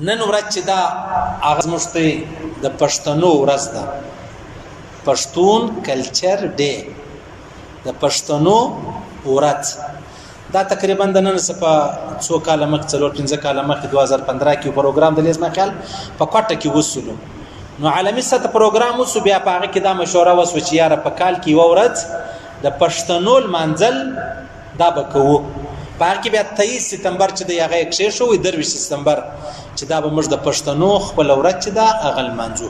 نن ورځ چې دا هغه زموږ ته د پښتنو ورځ ده، پښتون کلچر ډے، د پښتنو ورځ. دا تقریبا د نن څخه په څو کاله مخکې، 4-5 کاله مخکې، 2015 کې پروګرام د لازم خیال په کوټه کې وسولو. نو عالمي سطح پروګرام وسو، بیا په هغه کې دا مشوره وسو چې یاره په کال کې یوه ورځ د پښتنو لمانځل دا به کوو. په هغه کې بیا 23 ستمبر چې دی هغه یې کښېښوی، 23 ستمبر چې دا به موږ د پښتنو خپله ورځ چې ده هغه لمانځو.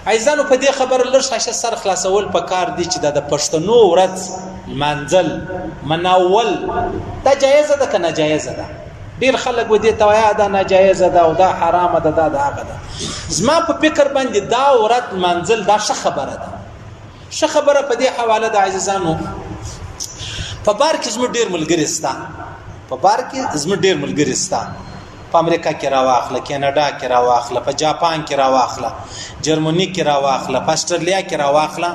عزیزانو، په دې خبره لږ ښه سر خلاصول پکار دي چې دا د پښتنو ورځ لمانځل مناول دا جایزه ده که ناجایزه ده؟ ډیر خلک و دې ته وايي دا ناجایزه ده او دا حرامه ده، دا د هغه ده. زما په فکر باندې دا ورځ لمانځل دا ښه خبره ده. ښه خبره په دې حواله د عزیزانو، په بار کې زموږ ډیر ملګري سته، په بار کې زموږ ډیر ملګري سته. په امریکا کې راواخله، کینیډا کې راواخله، په جاپان کې راواخله، جرمني کې راواخله، په استرالیا کې راواخله،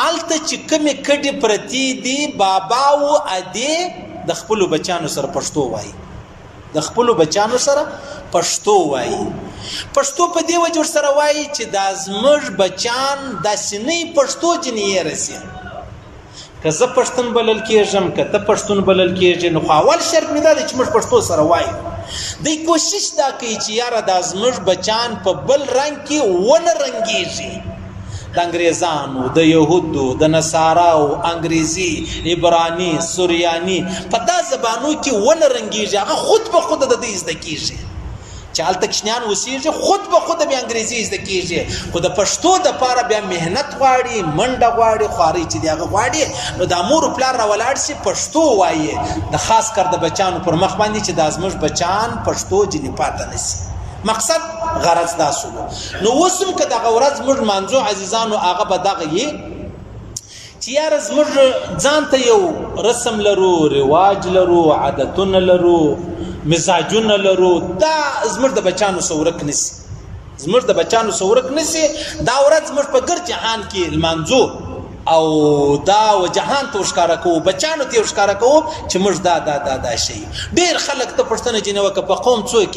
هلته چې کومې کډې پرتې دي، بابا او ادې د خپلو بچیانو سره پښتو وایي، د خپلو بچیانو سره پښتو وایي. پښتو په دې وجه ورسره وایي چې دا زموږ بچیان داسې نه پښتو جنې یې رسي. که زه پښتون بلل کېږم، که ته پښتون بلل کېږې، نو خو اول شرط مې دا دی چې موږ پښتو سره وایو. دی کوشش دا کوي چې یاره دا زموږ بچیان په بل رنګ کې ونه رنګېږي، د انګریزانو، د یهودو، د نصاراو، انګریزي، عبراني، سوریاني، په دا زبانو کې ونه رنګېږي. هغه خود به خود د دوی زده کېږي چې هلته کوچنیان اوسېږي، خود به خود بیا انګریزي زده کېږي، خو د پښتو دپاره بیا محنت غواړي، منډه غواړي، خوارۍ چې دی هغه غواړي. نو دا مور و پلار راولاړ شي، پښتو وایي، د خاص کر د بچانو پر مخ باندې چې دا زموږ بچان پښتو ځینې پاته نه شي. مقصد غرض دا سولو. نو اوس هم که دغه ورځ موږ لمانځو عزیزانو، هغه به دغه یي چې یاره زموږ ځان ته یو رسم لرو، رواج لرو، عادتونه لرو، مزاجونه لرو، دا زموږ د بچانو څخه ورک نسی، زموږ د بچانو څخه ورک نسی. دا ورځ زموږ په ګرد جهان کې لمانځو او دا و جهان ته ښکارا کوو، بچانو ته ښکارا کوو چې موږ دا دا دا دا شی. ډیر خلک ته پښتنه جنې وکه په قوم څوک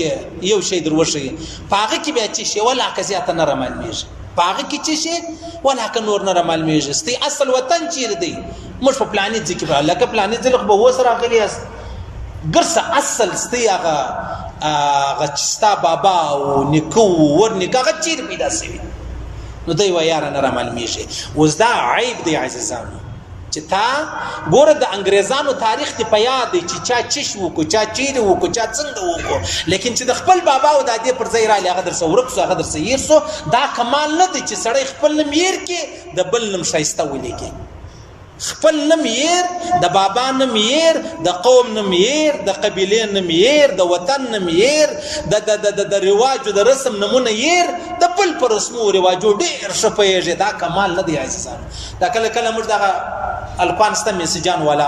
یو شی در وښيي، په هغه کې بیا چې شی ولا که زیاته نه رامعلومیږي، په هغه کې چې شي ولا که نور نه رامعلومیږي. ستې اصل وطن چیرې دی؟ موږ په پلاني ځای کې، لکه پلاني ځای خو به اوس راغلي یاست. ګرڅه اصل ستې هغه هغه چې ستا بابا او نیکه و ور نیکه هغه چیرې پیدا شوي؟ نو دی وایي یاره نه رامعلومیږي. اوس دا عیب دی عزیزانو چې تا ګوره د انګریزانو تاریخ دی په یاد دی چې چا چش وکړو، چا چیرې وکړو، چا څنګه وکړو، لیکن چې د خپل بابا او دادې پر ځای رالی هغه درسه ورک سو، هغه درسه هیر سو. دا کمال نه دی چې سړی خپل نوم هیر کړي، د بل نوم ښایسته ولیکي. خپل نوم هیر، د بابا نوم هیر، د قوم نوم هیر، د قبیلې نوم هیر، د وطن نوم هیر، د د د د رواجو د رسم نمونه هیر، د بل پر رسمو رواجو ډېر ښه پوهېږي. دا کمال نه دی عزیزانو. دا کله کله موږ دغه الکوان سته میسجان والا.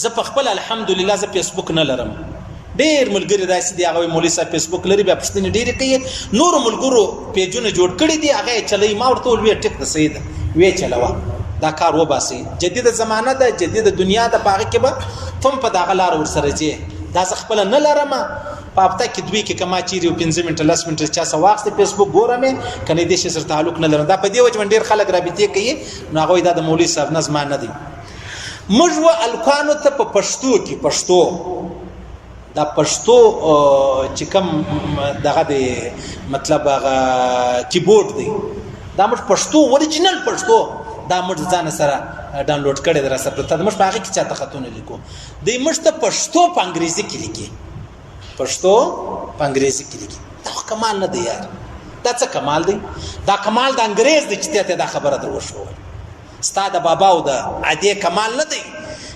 زه په خپل الحمدلله زه فیسبوک نه لرم. ډیر ملګری داسې دی هغه مولوی صاحب فیسبوک لري، بیا پوښتنې ډېرې کوي. نورو ملګرو پیجونه جوړ کړي دي، هغه یې چلوي. ما ورته وویل وی ټیک ده، صحیح ده، وی چلوه، دا کار وباسي. جدیده زمانه ده، جدیده دنیا ده، په هغه کې به تم په دغه لار ورسره ځې. دا زه خپله نه لرم. په هفته کې دوی کې کما چیرې یو 5 منټه 10 منټه چا سره واخستې فیسبوک ګورم یې، که نه دې شي سره تعلق نه لرم. دا په دې وجه باندې ډېر خلک رابطې کوي، نو هغوی دا د مولوي صاحب نه زما نه دی. موږ و الکانو ته په پښتو کې پښتو دا پښتو چې کوم دغه دی، مطلب هغه کیبورډ دی، دا موږ پښتو اوریجنل پښتو دا موږ ځان سره ډاونلوډ کړی در سره پرته، موږ په هغه کې چاته خطونه لیکو. دی موږ ته پښتو په انګریزي کې لیکي، پښتو په انګریزي کې لیکي. دا خو کمال نه دی یار، دا څه کمال دی؟ دا کمال د انګریز دی چې ته دا خبره در وښوول. ستا د بابا او د ادې کمال نه دی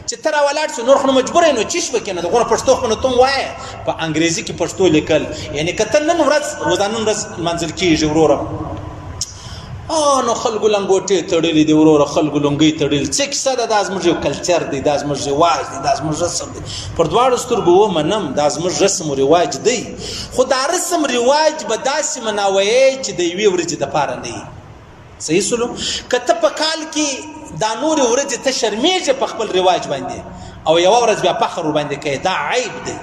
چې ته راولاړ شو، نور خو نو مجبور یې، نو چیش وکړې؟ نو دغونه پښتو خو نو تم وایې. په انګریزي کې پښتو لیکل، یعنی که ته نن ورځ و دا نن ورځ لمانځل کېږي وروره، نو خلکو لنګوټې تړلې دي وروره، خلکو لونګۍ تړلې. څه کیسه ده؟ دا زموږ یو کلچر دی، دا زموږ رواج دی، دا زموږ رسم دی. پر دواړو سترګو ومنم، دا زموږ رسم و رواج دی، خو دا رسم رواج به داسې مناویې چې د یوې ورځې دپاره نه وي. صحیح سولو؟ که ته په کال کې دا نورې ورځې ته شرمېږې په خپل رواج باندې او یوه ورځ بیا فخر ورباندې کوې، دا عیب دی.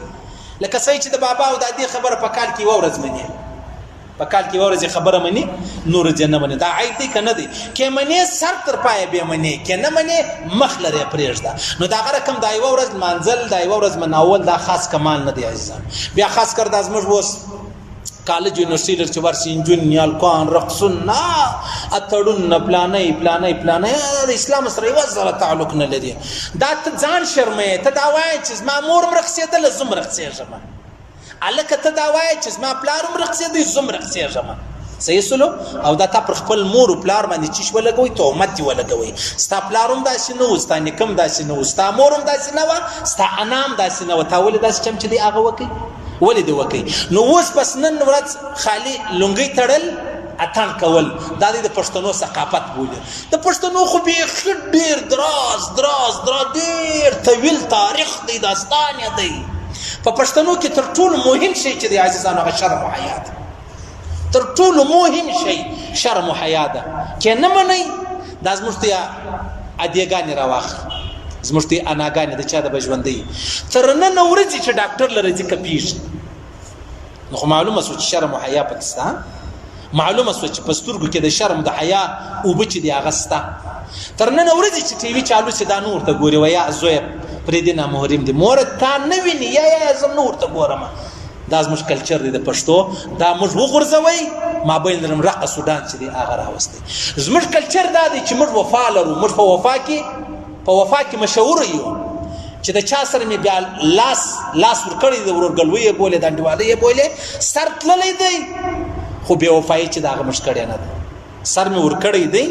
لکه سړی چې د بابا او دادې خبره په کال کې یوه ورځ مني، په کال کې یوه ورځ خبره مني، نور ورځ نه مني، دا عیب دی که نه دی؟ که منې سر تر پایه به منې، که نه منې مخ لرې پرېږده. نو دا غره کم دا یوه ورځ لمانځل، دا یوه ورځ مناول، دا خاص کمال نه دی عزیزان. بیا خاص کر دا زموږ اوس کالج یونیورسيټي لر چې ورسي نجونې هلکان رقصونه اتړونه پلانې پلانې پلانې، د اسلام سره یو ذره تعلق نه لري. دا ته ځان شرمې، ته دا وایې چې زما مور هم رقصېدله زه هم رقصېږم، هلکه ته دا وایې چې زما پلار هم رقصېدی زه هم رقصېږم. صحیح سلو؟ او دا تا پر خپل مور او پلار باندې چیش ولګوي، تهمت دی ولګوي. ستا پلار هم داسې نه و، ستا نیکه هم داسې نه و، ستا مور هم داسې نه وه، ستا انا هم داسې نه وه، تا ولې داسې چم چې دی هغه وکړي؟ ولې دی وکړي؟ نو اوس پس نن ورځ خالي لونګۍ تړل، اتڼ کول، دا د پښتنو ثقافت بولي. د پښتنو خو بیخي ډېر دراز دراز دراز ډېر طویل تاریخ دی، داستان یې دی. په پښتنو کې تر ټولو مهم شی چې دی عزیزانو هغه شرم او حیا ده. تر ټولو مهم شی شرم او حیا ده. که نه منئ دا زموږ ته ادیګانې راواخله، زموږ ته اناګانې د چا د به ژوندۍ تر نن ورځې چې ډاکټر له راځي کپېږي. نو خو معلومه سو چې شرم او حیا پکې سته، معلومه سو چې په سترګو کې د شرم د حیا اوبه چې دی هغه سته. تر نن ورځې چې ټي وي چالو سي دا نور ته ګوري، ویا زوی پرې دې نامحرم دی، مور تا نه ویني، یا یا زه نور ته ګورم. دا زموږ کلچر دی د پښتو، دا موږ وغورځوي، مابین لرم رقص او ډانس چې دی هغه راوستی. زموږ کلچر دا دی چې موږ وفا لرو، موږ په وفا کې مشهور یو چې د چا سره مې بیا لاس لاس ورکړی دی، ورورګلوي یې بولې، د انډیوالۍ یې بولې، سر تللی دی، خو بې وفایي چې د هغه موږ کړې نه ده. سر مې ورکړی دی،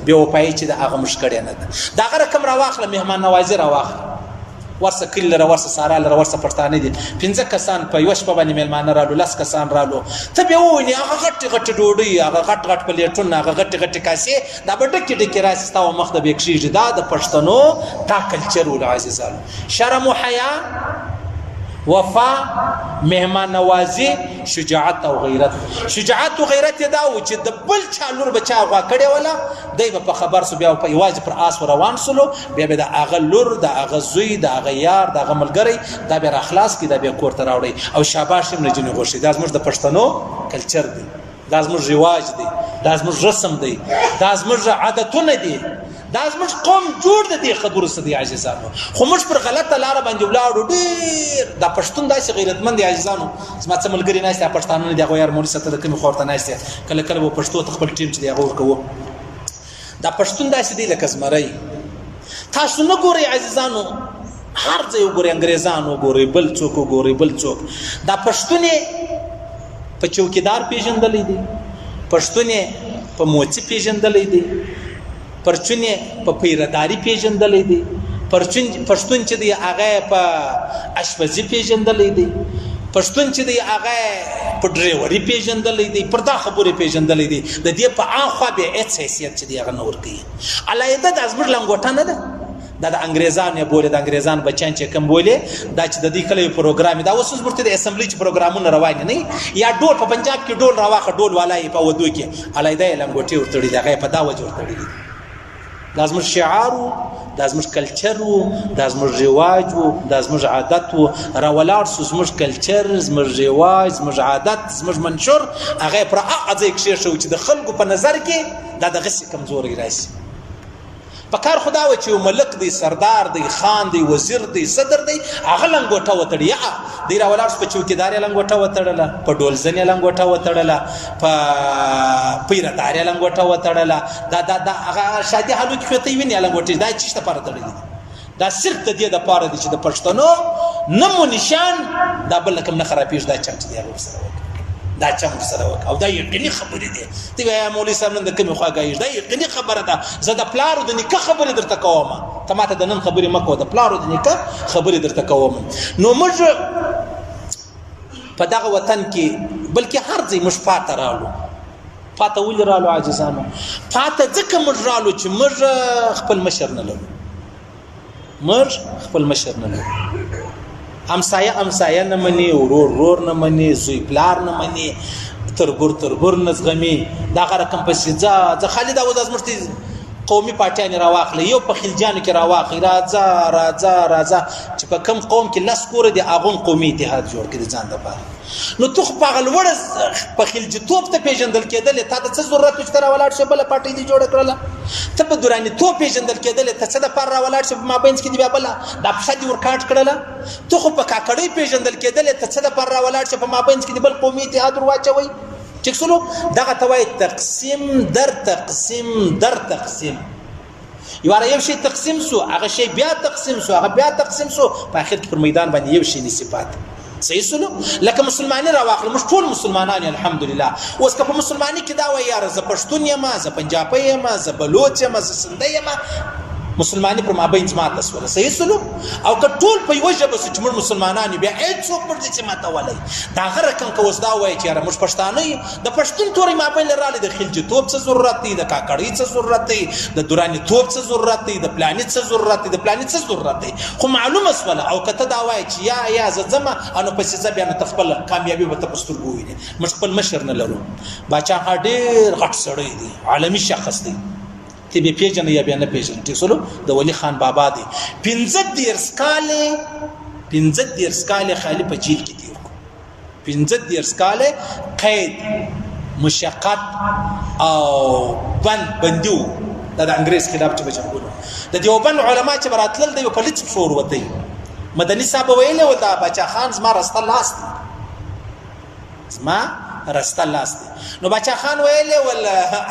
بې وفایي چې د هغه موږ کړې نه ده. د هغه رقم راواخله، مهمان نوازي راواخله، ورسه کلي لره، ورسه سارا لره، ورسه پښتانه دي، پنځه کسان په یوه شپه باندې مېلمانه رالو، 10 کسان رالو، ته بیا ووینې هغه غټې غټې ډوډۍ، هغه غټ غټ پلیټونه، هغه غټې غټې کاسې، دا به ډکې ډکې راسي، ستا و مخ ته به کښېږي. دا د پښتنو دا کلچر و عزیزانو، شرم و حیا، وفا، مهمان نوازي، شجاعت او غیرت. شجاعت او غیرت دا و چې د بل چا لور به چا غوا کړې وله، دی به په خبر سو، بیا په یوازې پر آس روان سولو، بیا به د هغه لور، د هغه زوی، د هغه یار، د هغه ملګری دا بیا راخلاص کی، دا بیا کور ته راوړی او شاباش هم نه جنې غوښي. دا زموږ د پښتنو کلچر دی، دا زموږ رواج دی، دا زموږ رسم دی، دا زموږ عادتونه دي، دا زموږ قوم جوړ د دې خبرو څه دی عزیزانو. خو موږ پر غلطه لاره باندې ولاړو. ډېر دا پښتون داسې غیرتمند دی عزیزانو. زما څه ملګري ناست دي، پښتانه نه دي، هغه یار مولوي صاحب ته د کومې خوا ورته ناست دي، کله کله به پښتو ته خپل ټیم چې دی هغه ورکوو. دا پښتون داسې دی لکه زمری. تاسو نه ګورئ عزیزانو، هر ځای وګورئ، انګریزان وګورئ، بل څوک وګورئ، بل څوک، دا پښتون په چوکیدار پیژندلی دی، پښتون په موچي پیژندلی دی، پرچون په پیرداری پیژندلی دی، پرچون پښتون چې دی هغه په اشپزي پیژندلی دی، پښتون چې دی هغه په ډریوري پیژندلی دی، پر دا خبرې پیژندلی دی. د دې په اخوا به هیڅ حیثیت چې دی هغه نه ورکوي. علایده د زموږ لنګوټه نه ده، دا د انګریزانو یې بولې، د انګریزان بچیان چې کوم بولې، دا چې د دې کله یو پروګرام، دا اوس ورته د اسمبلی چې پروګرامونه روان نه یا ډول په پنجاب کې ډول راواخه، ډول والا یې په ودو کې علایده یې لنګوټې ورتړي، دغه په دا وجه ورتړي. دا زموږ شعار وو، دا زموږ کلچر وو، دا زموږ رواج وو، دا زموږ عادت وو. راولاړ سو زموږ کلچر، زموږ رواج، زموږ عادت، زموږ منشور، هغه پر هغه ځای کښېښوو چې د خلکو په نظر کې دا دغسې کمزوری راشي. په کار خدا و چې یو ملک دی، سردار دی، خان دی، وزیر دی، صدر دی، هغه لنګوټه وتړي. یا دی راولاړ شو، په چوکیدار یې لنګوټه وتړله، په ډولزن یې لنګوټه وتړله، په پیردار یې لنګوټه وتړله. دا دا دا هغه شادي حالو کې خو ته وینې لنګوټې دا چې څه لپاره تړلې دي؟ دا صرف د دې دپاره دي چې د پښتنو نوم و نشان دا بل کوم نه خرابېږي. دا چم چې دی هغه ورسره وکړه، دا چم ورسره وکړه. او دا یقیني خبرې دي. ته وایې مولوي صاحب نن د کومې خوا ګایږي؟ دا یقیني خبره ده. زه د پلار او د نیکه خبرې درته کوم، ته ماته د نن خبرې مه کوه، د پلار او د نیکه خبرې درته کوم. نو موږ په دغه وطن کې، بلکې هر ځای موږ پاته رالو. پاته ولې رالو عاجزانو؟ پاته ځکه موږ رالو چې موږ خپل مشر نه لرو، موږ خپل مشر نه لرو. همسایه همسایه نه مني، ورور ورور نه مني، زوی پلار نه مني، تربور تربور نه زغمي. دا غره کم پسې ځه ځه خالي. دا اوس زموږ قومي پارټیان راواخلي، یو په خلجانو کې راواخلي، راځه راځه راځه چې په کم قوم کې لس کور دي، هغه قومي اتحاد جوړ کړي ځان لپاره. نو ته خو په هغه لوړ په خلجتوب ته پیژندل کېدلې، تا ته څه ضرورت چې ته راولاړ شې بله پارټۍ دې جوړه کړله؟ ته په دراني توب پیژندل کېدلې، ته څه دپاره راولاړ شې په مابینځ کې دې بیا بله دا پښه دې ورکاټ کړله؟ ته خو په کاکړۍ پیژندل کېدلې، ته څه دپاره راولاړ شې په مابینځ کې دې بل قومي اتحاد ور واچوئ؟ ټیک سولو؟ دغه ته وایي تقسیم در تقسیم در تقسیم. یواره یو شی تقسیم سو، هغه شی بیا تقسیم سو، هغه بیا تقسیم سو، په اخر کې پر میدان باندې یو شی نسی پاتې. صحیح سولو؟ لکه مسلمانۍ راواخله، موږ ټول مسلمانان یو الحمدلله. اوس که په مسلمانۍ کې دا وایي یاره زه پښتون یم، زه پنجابی یم، زه بلوچ یم، زه سندی یم، مسلمانۍ پر مابین ماته سوله. صحیح سولو؟ او که ټول په یوه ژبه سو چې موږ مسلمانان یو، بیا هېڅوک موږ نشي ماتولی. دا هغه رقم که اوس دا وایي چې یاره موږ پښتانه یو، د پښتون توری مابین له رالی، د خلجي توب څه ضرورت دی، د کاکړۍ څه ضرورت دی، د دراني توب څه ضرورت دی، د پلاني څه ضرورت دی، د پلاني څه ضرورت دی، خو معلومه سوله. او که ته دا وایې چې یا یا زه ځم نو پسې ځه، بیا نو ته خپله کامیابي به ته په سترګو ووینې. موږ خپل مشر نه لرو. باچا خان ډېر غټ سړی دی، عالمي شخص دی، ته به پیژنې یا بیا نه پیژنې. ټیک سولو؟ د ولی خان بابا دی، 35 کاله، 35 کاله خالی په جیل کې تیر کو، 35 کاله قید، مشقت او بند بندیو. دا د انګريز خلاف چې جنگونو، د دیوبند علما چې براتلل، دی په لڅ پښور وتی. مدني صاحب ویل و دا بچا خان زما رسته لاس دی، زما رسته لاس دی. نو بچا خان ویل ول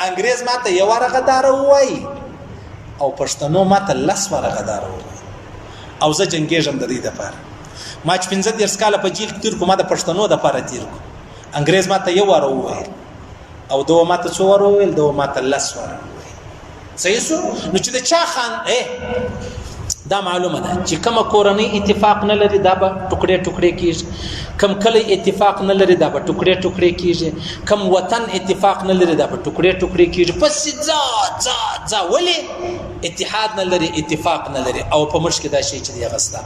انګريز ماته یو واره غدار وای او پښتنو ماته لس واره غدار وای، او زه جنگیږم د دې لپاره. ما چې 35 کاله په جیل کې تیر کو، ما د پښتنو دپاره تیر کو. انګريز ماته یو واره وویل او دوه ماته څو واره وویل؟ دوه ماته لس واره وویل. صحیح سو؟ نو چې د چا خان دا معلومه ده چې کومه کورنۍ اتفاق نه لري، دا به ټوکړې ټوکړې کیږي. کم کلی اتفاق نه لري، دا به ټوکړې ټوکړې کیږي. کم وطن اتفاق نه لري، دا به ټوکړې ټوکړې کیږي. پس ځا ځا ځا، ولی اتحاد نه لري، اتفاق نه لري؟ او په مشک دا شی چې دی غستا.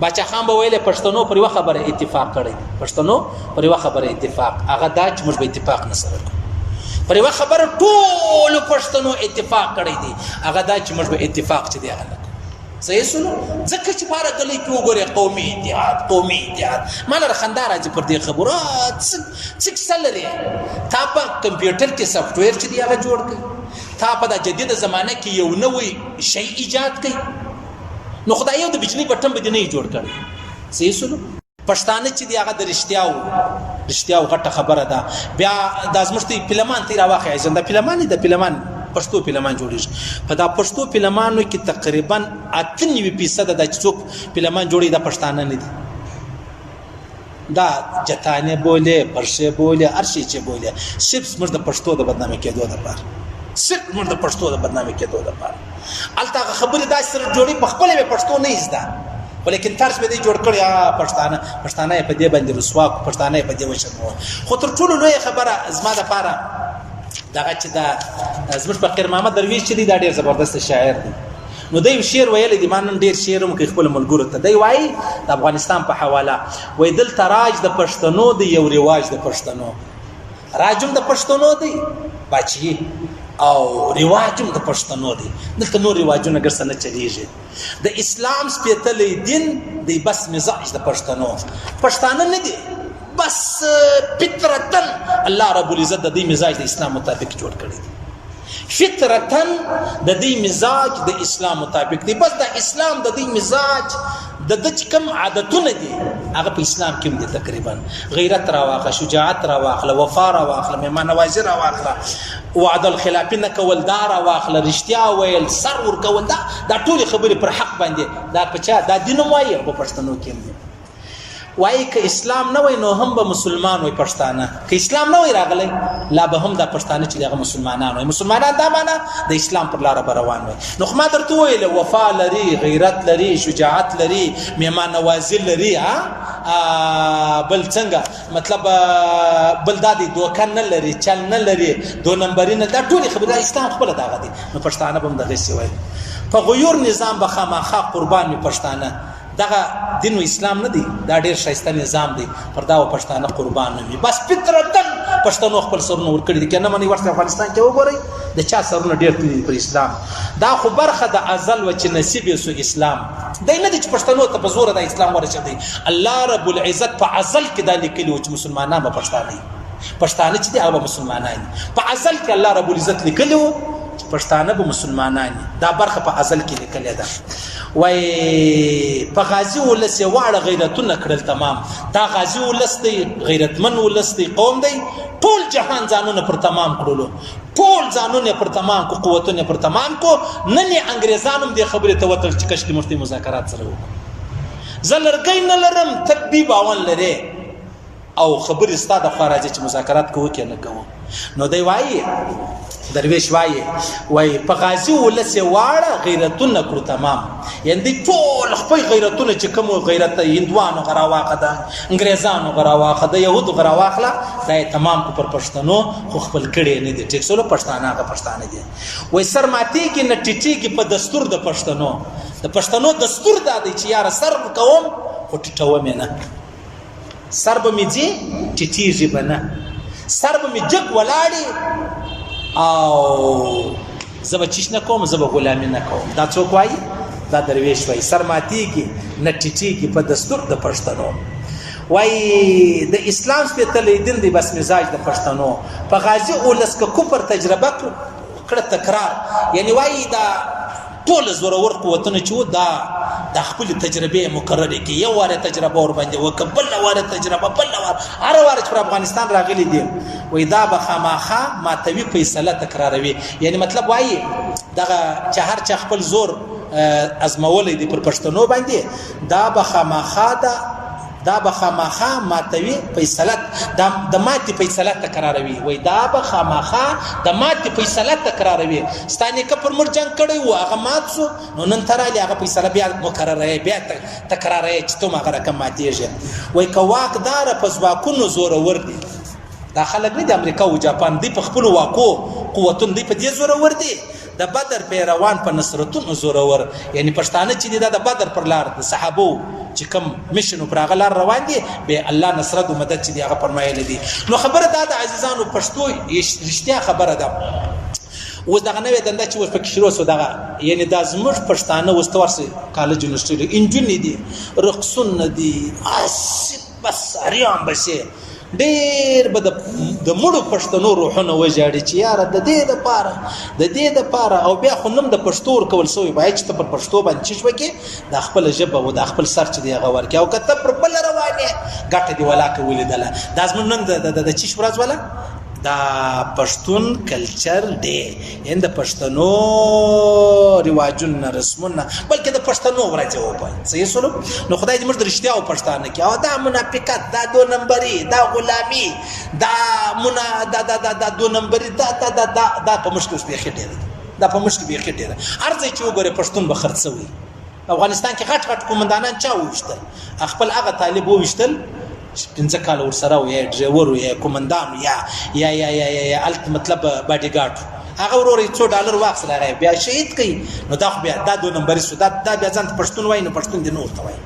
باچا خان به ویل پښتنو پر یو خبره اتفاق کړی، پښتنو پر یو خبره اتفاق، هغه دا چې موږ به اتفاق نه سره کوو. پر یو خبره ټول پښتنو اتفاق کړی دی، هغه دا چې موږ به اتفاق چې دی هغه نه. صحیح سنو؟ ځکه چې پاره غلې کې وګوره، قومي اتحاد، قومي اتحاد، مال خندا راځي پر دې خبرو. څه څه لري؟ تا په کمپیوټر کې سافټویر چې دی هغه جوړ کړ، تا په د جديده زمانه کې یو نوی شی ایجاد کړ، نو خدای یو د بجلی بټن به دې نه جوړ کړ. صحیح سنو؟ پښتانه چې دی هغه د رښتیاو، رښتیاو غټه خبره ده. بیا د زموږ ته فلمان ته راواخی، ځنده فلمان، د فلمان پښتو فلمان جوړیږي. په دا پښتو فلمانو کې تقریبا 98% د چې څوک فلمان جوړي، دا پښتانه نه دي. دا جتانه بوله، پرشه بوله، ارشي چې بوله، صرف موږ د پښتو د بدنامي کېدو لپاره، صرف موږ د پښتو د بدنامي کېدو لپاره. الته هغه خبرې داسې سره جوړي، په خپله به پښتو نه زده، ولیکن طرز به دې جوړ کړی. پښتانه، پښتانه په دې باندې رسوا کو، پښتانه په دې وشرمول. خو تر ټولو لوی خبره زما د پاره دغه چې دا زموږ فقیر محمد درویش چې دی، دا ډیر زبردست شاعر دی. نو دی شعر ویل دی، ما نن ډیر شعر هم کوي خپل ملګرو ته. دی وایي د افغانستان په حواله وای، دلته راج د پښتنو دی، یو رواج د پښتنو، راجم د پښتنو دی بچي او رواجم د پښتنو دی، دلته نور رواجونه ګرځه نه چلیږي. د اسلام سپېڅلی دین دی بس مزاج د پښتنو. پښتانه نه دي بس، فطرتن الله رب العزت د دې مزاج د اسلام مطابق جوړ کړی دی. فطرتن د دې مزاج د اسلام مطابق دی. بس د اسلام د دې مزاج د د کوم عادتونه دي، هغه په اسلام کې دي تقریبا. غیرت راواخله، شجاعت راواخله، وفا راواخله، مهمان نوازي راواخله، وعده الخلافي نه کول دا راواخله، رښتیا ویل، سر ور کول، دا دا ټول خبرې پر حق باندې، دا پچا دا دین وایي، په پښتنو کې دي. وایي که اسلام نه وای نو هم به مسلمان وای پښتانه. که اسلام نه وای راغلی، لا به هم دا پښتانه چې دغه مسلمانان وای. مسلمانان دا معنا د اسلام پر لار به روان وای. نو خو ما درته وویل، وفا لري، غیرت لري، شجاعت لري، مهمان نوازي لري، ها بل څنګه مطلب بل دا دی دوکه نه لري، چل نه لري، دو نمبري نه، دا ټول خبره اسلام خپل دغه دی. نو پښتانه به هم دغه سی وای، په غیور نظام به خامخا قربان وي پښتانه. دغه دین و اسلام نه دی، دا ډیر ښایسته نظام دی، پر دا پښتانه قربان نه وي. بس فطرتن پښتنو خپل سرونه ورکړي دي. کنه منی ورته افغانستان کې وګورئ. د چا سرونه ډیر تللي پر اسلام. دا خو برخه د ازل و چې نصیب یې سو اسلام دی، نه دی چې پښتنو ته په زوره د اسلام ورسېدی. الله رب العزت په ازل کې دا لیکلي و چې مسلمانان به پښتانه وي، پښتانه چې دي هغه به مسلمانان دي. په ازل کې الله رب العزت لیکلي و چې پښتانه به مسلمانان دي، دا برخه په ازل کې لیکلې ده. وای په غازي ولس یې واړه غیرتونه کړل تمام. دا غازي ولس دی، غیرتمن ولس دی، قوم دی، ټول جهان ځانونه پر تمام کړلو، ټول ځانونه پر تمام کو، قوتونه پر تمام کو. نن یې انګریزان هم دې خبرې ته وتل چې کشکې موږ ته مذاکرات سره وکړو. زه لرګی نه لرم، ته بي باون لرې، او خبرې ستا د خوا راځي چې مذاکرات کوو کې نه کوو. نو دی وایي، درویش وایي، وایي په غازي ولس یې واړه غیرتونه کړو تمام. یعنې دوی ټول خپل غیرتونه چې کوم غیرت هندوانو غرا واخه ده، انګریزانو غرا واخه ده، یهودو غرا واخله، دا یې تمام کو پر پښتنو، خو خپل کړي نه دي. ټیک سولو، پښتانه هغه پښتانه دي. وایي سر ماتېږي نه ټیټېږي په دستور د پښتنو. د پښتنو دستور دا دی چې یاره سر کوم خو ټیټوم یې نه، سر به مې ځي ټیټېږي به نه، سر به مې جګ ولاړي او زه به چیش نه کوم، زه به غلامي نه کوم. دا څوک وایي؟ دا درویش وایي، سر ماتېږي نه ټیټېږي په دستور د پښتنو. وایي د اسلام سپېڅلی دین دی بس مزاج د پښتنو. په غازي اولس که کفر تجربه کړه تکرار، یعنی وایي دا ټول زورور قوتونه چې وو دا د خپل تجربې مکررې کې، یو واره تجربه ور باندې وکړه، بل واره تجربه، بل واره، هر واره چې پر افغانستان راغلي دي، وای دا به خاماخا ماتوي فیصله تکراروي. یعنی مطلب وایي دغه چې هر چا خپل زور ازمولی دی پر پښتنو باندې، دا به خاماخا ده، دا به خاماخا ماتوي فیصله، دا د ماتې فیصله تکراروي. وای دا به خاماخا د ماتې فیصله تکراروي. ستا نیکه پر موږ جنګ کړی و، هغه مات سو، نو نن ته راغلې هغه فیصله بیا مکرروي، بیا تکراروي چې ته هم هغه رقم ماتېږې. وای که واکداره په ځواکونو زورور دي، دا خلک نه دي امریکا او جاپان دی په خپلو واکو قوتونو دی په دې زورور دي، د بدر پیروان په نصرتونو زورور. یعنی پښتانه چې دي دا د بدر پر لار د صحابو چې کوم مشن پر هغه لار روان دي، به الله نصرت او مدد چې دی هغه فرمایلی دي. نو خبره دا ده عزیزانو، پښتو رښتیا خبره ده. اوس دغه نوې دنده چې اوس پکې شروع سو دغه، یعنی دا زموږ پښتانه اوس ته ورسې کالج یونیورسټي انجونې دي، رقصونه دي، هسې بس اریان بسې ډېر به د مړو پښتنو روحونه وژاړي چې یاره د دې دپاره، د دې دپاره. او بیا خو نوم د پښتو ورکول سوی، باید چې ته پر پښتو باندې چیش وکړې، دا خپله ژبه او دا خپل سر چې دی هغه ورکړي، او که ته پر بله روان یې ګټه دې ولاکه ولیدله. دا زموږ نن د چیش ورځ وله، دا پښتون کلچر دی، یعنی د پښتنو رواجونه رسمونه، بلکې د پښتنو ورځ وبایي. صحیح سولو؟ نو خدای دې موږ د رښتیا او پښتانه کې، او دا منافقت، دا دو نمبري، دا غلامي، دا منا دا دا دا دا دو نمبري، دا دا دا دا دا په موږ کې اوس بیخي ډېره ده، دا په موږ کې بیخي ډېره. هر ځای چې وګورې پښتون به خرڅوي. افغانستان کې غټ غټ قومندانان چا وویشتل؟ خپل هغه طالب وویشتل چې 5 کاله ورسره و، یا ډریور و، یا قومندان و، یا یا یا یا یا یا هلته مطلب باډي ګارډ و. هغه ورور یې څو ډالر واخیستل، هغه بیا شهید کړي. نو دا خو بیا دا دو نمبري سو، دا بیا ځان ته پښتون وایي، نو پښتون دې نه ورته وایي.